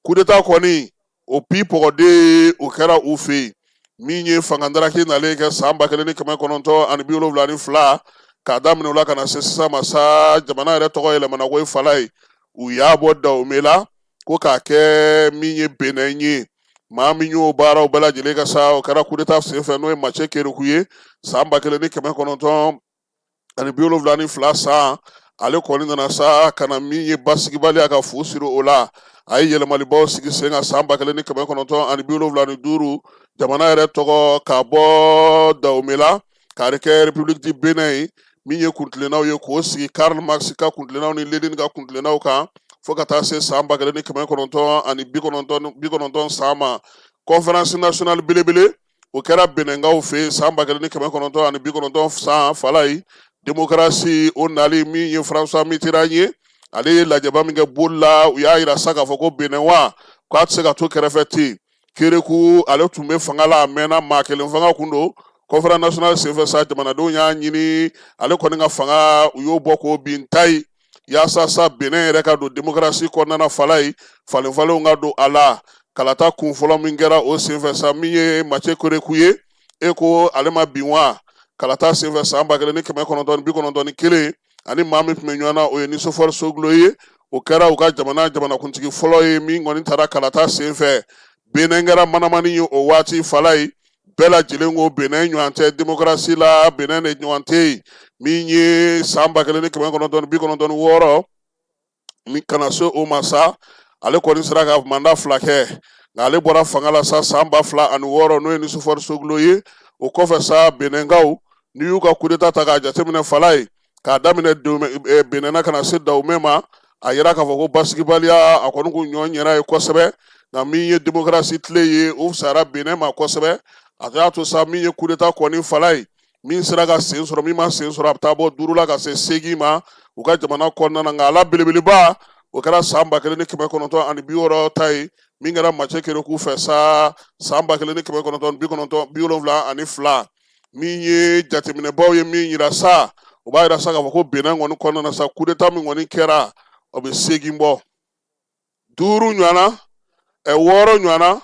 Kudeta kɔni o pi pɔgɔden o kɛra u fɛ yen. Min ye fangadaraki nalen kɛ san 1972, k'a daminɛ o la ka na se sisan ma sa, jamana yɛrɛ tɔgɔ yɛlɛmana ko Falaye, u y'a bɔ Dahomey la ko k'a kɛ min ye Benin ye. Maa min y'o baaraw bɛɛ lajɛlen kɛ sa, o kɛra kudeta senfɛ, n'o ye Mathieu Kérékou ye san 1972 san. Ale kɔni nana sa ka na min ye basigibaliya ka fu siri o la, a ye yɛlɛmalibaw sigi sen kan san 1975. Jamana yɛrɛ tɔgɔ ka bɔ Dahomey la k'a kɛ République du Bénin ye. Min ye kuntilennaw ye k'o sigi Karl Marx ka kuntilennaw ni Lénine ka kuntilennaw kan fo ka taa se san 1990 san ma. Conférence nationale belebele o kɛra Benɛnkaw fɛ yen san 1990 san Falaye. Démocratie o nali, min ye François Mitterrand ye, ale ye lajɛba min kɛ boli la, u y'a yira sa k'a fɔ ko Benɛn wa k'a tɛ se ka to kɛrɛfɛ ten. Kereku ale tun bɛ fanga la a mɛnna, maa kelen fanga kun don. Conférence nationale senfɛ sa, jamanadenw y'a ɲini ale kɔni ka fanga, u y'o bɔ k'o bin ta ye, yaasa sa Benin yɛrɛ ka don démocratie kɔnɔna na. Falayi, falenfalenw ka don a la. Kalata kun fɔlɔ min kɛra o senfɛ sa, min ye Mathieu Kereku ye, e ko ale ma bin wa? Kalata senfɛ san 1991, ani maa min tun bɛ ɲɔgɔn na, o ye Nicéphore Soglo ye. O kɛra u ka jamana jamanakuntigi fɔlɔ ye min kɔni taara kalata senfɛ. Benin kɛra manamani ye o waati. Falayi, bɛɛ lajɛlen ko Benin ɲɔgɔn tɛ démocratie la, Benin de ɲɔgɔn tɛ yen. Min ye san 1996 min kana se o ma sa, ale kɔni sera ka mandat 2 kɛ, nka ale bɔra fanga la sa san 2006, n'o ye Nicéphore Soglo ye. O kɔfɛ sa, Benɛnkaw, n'i y'u ka coup d'état ta k'a jateminɛ, Falayi, k'a daminɛ Benin na ka na se Dahomey ma, a yira k'a fɔ ko basigibaliya a kɔni kun ɲɔ ɲɛna ye kosɛbɛ. Nka min ye démocratie tile ye, o fisayara Benin ma kosɛbɛ. A y'a to sa, min ye coup d'état kɔni, Falayi, min sera ka sen sɔrɔ, min ma sen sɔrɔ, a bɛ taa bɔ 5 la ka se 8 ma u ka jamana kɔnɔna na. Nka a la belebeleba, o kɛra san 1960 ta ye, min kɛra Mathieu Kereku fɛ sa san 1972. Min ye jateminɛbaw ye min yira sa, o b'a yira sa k'a fɔ ko Benin kɔni kɔnɔna na sa, coup d'état min kɔni kɛra, o bɛ 8 bɔ, 5 ɲɔgɔnna, 6 ɲɔgɔnna,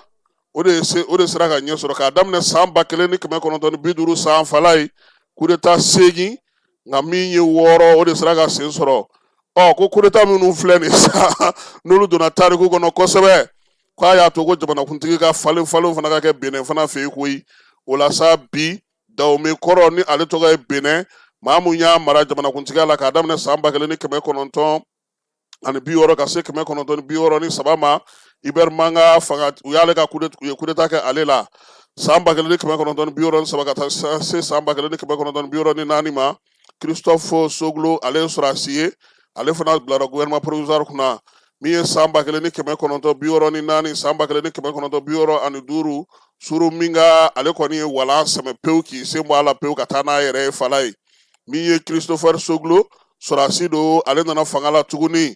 o de se o de sera ka ɲɛ sɔrɔ. K'a daminɛ san 1950 san, Falayi, coup d'état 8, nka min ye 6, o de sera ka sen sɔrɔ. Ɔ ko coup d'état minnu filɛ nin sa, n'olu donna tariku kɔnɔ kosɛbɛ, k'a y'a to ko jamanakuntigi ka falen falenw fana ka kɛ Benin fana fɛ yen koyi. O la sa, bi Dahomey kɔrɔ, ni ale tɔgɔ ye Benin, maa mun y'a mara jamanakuntigiya la k'a daminɛ san 1960 ka se 963 ma, Hubert Manga fanga, u y'ale ka u ye coup d'état kɛ ale la san 1963 ka taa se san 1964 ma. Christophe Soglo, ale ye sɔrɔdasi ye, ale fana bilara gouvernement provisoire kunna. Min ye san 1964, san 1965, Soro Minga, ale kɔni ye walan sɛmɛ pewu k'i sen bɔ a la pewu ka taa n'a yɛrɛ ye. Falayi, min ye Christopher Soglo, sɔrɔdasi don, ale nana fanga la tuguni.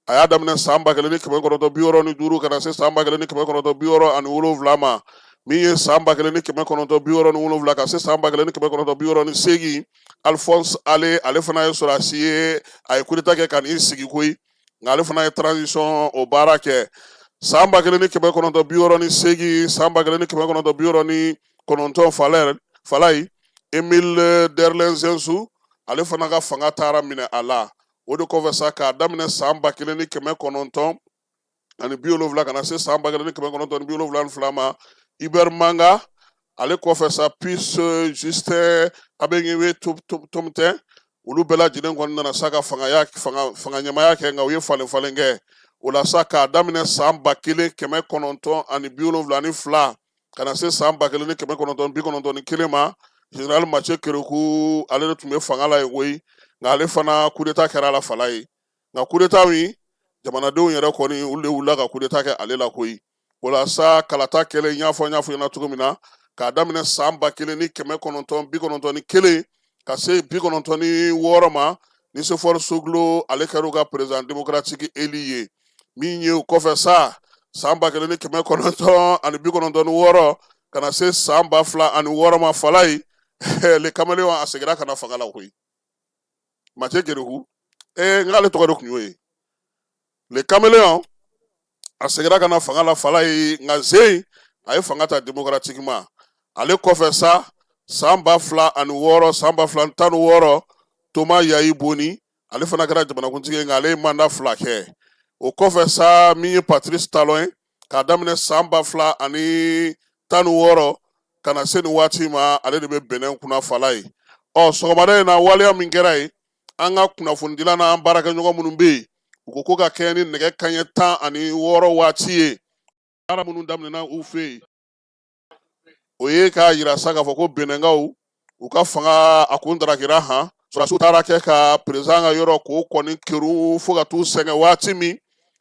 A y'a daminɛ san 1965 ka na se san 1967 ma. Min ye san 1967 ka se san 1968, Alphonse Ale, ale fana ye sɔrɔdasi ye, a ye coup d'état kɛ ka n'i sigi koyi, nka ale fana ye transition o baara kɛ san 1968, san 1969. Falayi, Emile Derlin Zinsou, ale fana ka fanga taara minɛ a la. O de kɔfɛ sa, k'a daminɛ san 1970 ka na se san 1972 ma, Hubert Manga, ale kɔfɛ sa, Pius Justin Abengewe Tomten, olu bɛɛ lajɛlen kɔni nana sa ka fanga fanga ɲɛmaaya kɛ, nka u ye falen falen kɛ. O la sa, k'a daminɛ san 1972 ka na se san 1991 ma, général Mathieu Kereku, ale de tun bɛ fanga la yen koyi, nka ale fana coup d'état kɛra a la. Falayi, nka coup d'état min, jamanadenw yɛrɛ kɔni, olu de wulila ka coup d'état kɛ ale la koyi. O la sa, kalata kɛlen, n y'a fɔ ɲɛna cogo min na, k'a daminɛ san 1991 ka se 96 ma, Nicéphore Soglo, ale kɛra u ka président démocratique élu ye. Min ye o kɔfɛ sa, san 1996 ka na se san 2006 ma, Falayi, le caméléon, a seginna ka na fanga la koyi. Mathieu Kereku, n k'ale tɔgɔ de tun y'o ye, le caméléon, a seginna ka na fanga la. Falayi, nka zen a ye fanga ta démocratiquement. Ale kɔfɛ sa, san 2006, san 2016, Thomas Yayi Boni, ale fana kɛra jamanakuntigi ye, nka ale ye mandat 2 kɛ. O kɔfɛ sa, min ye Patrice Talon ye, k'a daminɛ san 2016 ka na se nin waati ma, ale de bɛ Benin kunna. Falayi, ɔ sɔgɔmada in na, waleya min kɛra yen, an ka kunnafonidila n'an baarakɛɲɔgɔn minnu bɛ yen, u ko ko ka kɛɲɛ ni nɛgɛ kanɲɛ 16 waati ye, baara minnu daminɛna u fɛ yen, o ye k'a yira sa k'a fɔ ko Benɛnkaw u ka fanga a kun darakira han. Sɔrɔdasiw taara kɛ ka président ka yɔrɔ k'o kɔni kerun fo ka t'u sɛgɛn. Waati min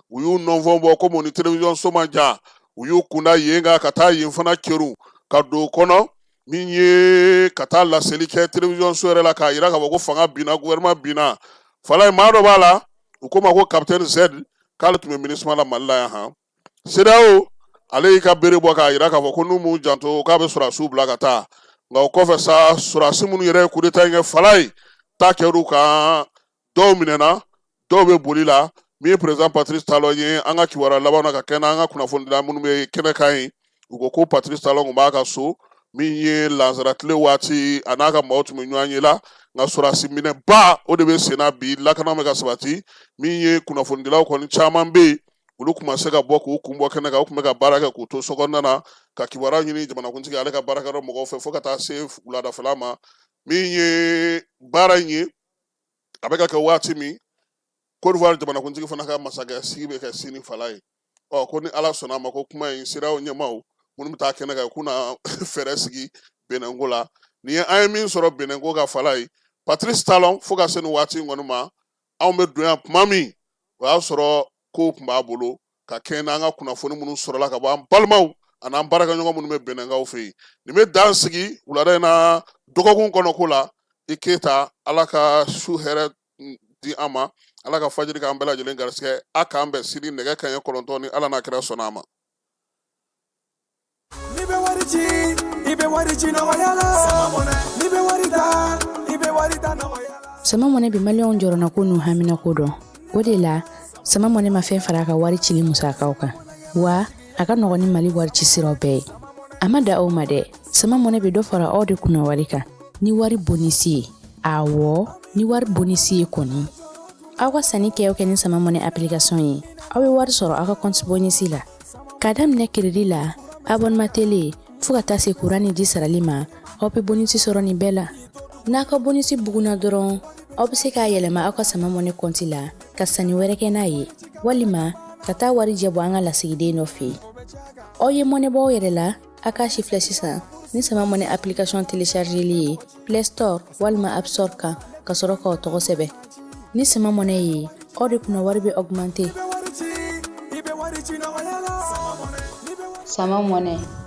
u y'u nɔnfɔn bɔ, komi u ni télévision so man jan, u y'u kunda yen kan ka taa yen fana kerun ka don o kɔnɔ. Min ye ka taa laseli kɛ télévision so yɛrɛ la k'a yira k'a fɔ ko fanga binna, gouvernement binna. Falayi, maa dɔ b'a la, u ko ma ko capitaine Z, k'ale tun bɛ MINUSMA la Mali la yan han. CEDEAO, Ale y'i ka bere bɔ k'a jira k'a fɔ ko n'u m'u janto k'a bɛ sɔrɔdasiw bila ka taa. Nka o kɔfɛ sa, sɔrɔdasi minnu yɛrɛ ye kudeta in kɛ, Falaye ta kɛr'u kan, dɔw minɛna, dɔw bɛ boli la. Min ye président Patrice Talon ye, an ka kibaruya laban na ka kɛ n'an ka kunnafonidila minnu bɛ kɛnɛ kan yen, u ko ko Patrice Talon tun b'a ka so min ye lansaratile waati, a n'a ka maaw tun bɛ ɲɔgɔn ye la. Nka sɔrɔdasi minɛba o de bɛ sen na bi, lakana bɛ ka sabati. Min ye kunnafonidilaw kɔni caman bɛ yen, olu tun ma se ka bɔ k'u kun bɔ kɛnɛ kan, u tun bɛ ka baara kɛ k'u to sokɔnɔna na ka kibaruya ɲini jamanakuntigi ale ka baarakɛyɔrɔ mɔgɔw fɛ fo ka taa se wuladafɛla ma. Min ye baara in ye, a bɛ ka kɛ waati min, Côte d'Ivoire jamanakuntigi fana ka masakɛ sigi bɛ kɛ sini, Falaye. Ɔ ko ni Ala sɔnna a ma, ko kuma in CEDEAO ɲɛmaaw minnu bɛ taa kɛnɛ kan, k'u na fɛɛrɛ sigi Benɛnko la. Nin ye an ye min sɔrɔ Benɛnko ka, Falaye. Patrice Talon, fo ka se nin waati in kɔni ma, anw bɛ don yan tuma min, o y'a sɔrɔ kow tun b'a bolo ka kɛɲɛ n'an ka kunnafoni minnu sɔrɔla ka bɔ an balimaw an'an baarakɛɲɔgɔn minnu bɛ Benɛnkaw fɛ yen. Nin bɛ dan sigi wulada in na dɔgɔkun kɔnɔ ko la. I Keyita, Ala ka su hɛrɛ di an ma, Ala ka fajiri k'an bɛɛ lajɛlen garisɛgɛ. A k'an bɛn sini nɛgɛ kanɲɛ 9, ni Ala n'a kira sɔnna a ma. N'i bɛ wari ci, i bɛ wari ci nɔgɔya la. N'i bɛ wari ta, i bɛ wari ta nɔgɔya la. Sama Mɔnɛ bɛ maliyɛnw jɔrɔnako n'u haminako dɔn. O de la, Sama Mɔnɛ ma fɛn fara a ka wari cili musakaw kan, wa a ka nɔgɔn ni Mali wari ci siraw bɛɛ ye. A ma da o ma dɛ, Sama Mɔnɛ bɛ dɔ fara aw de kunna wari kan ni wari bonisi ye. Awɔ, ni wari bonisi ye kɔni. Aw ka sanni kɛ o kɛ ni Sama Mɔnɛ application ye, aw bɛ wari sɔrɔ aw ka compte bonisi la. K'a daminɛ crédit la, abonnement télé, fo ka taa se kuran ni ji sarali ma, aw bɛ bonisi sɔrɔ nin bɛɛ la. N'a ka bonisi bugunna dɔrɔn, aw bɛ se k'a yɛlɛma aw ka Sama Mɔnɛ kɔnti la ka sanni wɛrɛ kɛ n'a ye, walima ka taa warijɛ bɔ an ka lasigiden dɔ fɛ yen. Aw ye mɔnɛ bɔ aw yɛrɛ la, a k'a sifilɛ sisan ni Sama Mɔnɛ application téléchargeli ye Play Store walima App Store kan, ka sɔrɔ k'aw tɔgɔ sɛbɛn. Ni Sama Mɔnɛ ye, aw de kunna wari bɛ augmenter. Sama Mɔnɛ.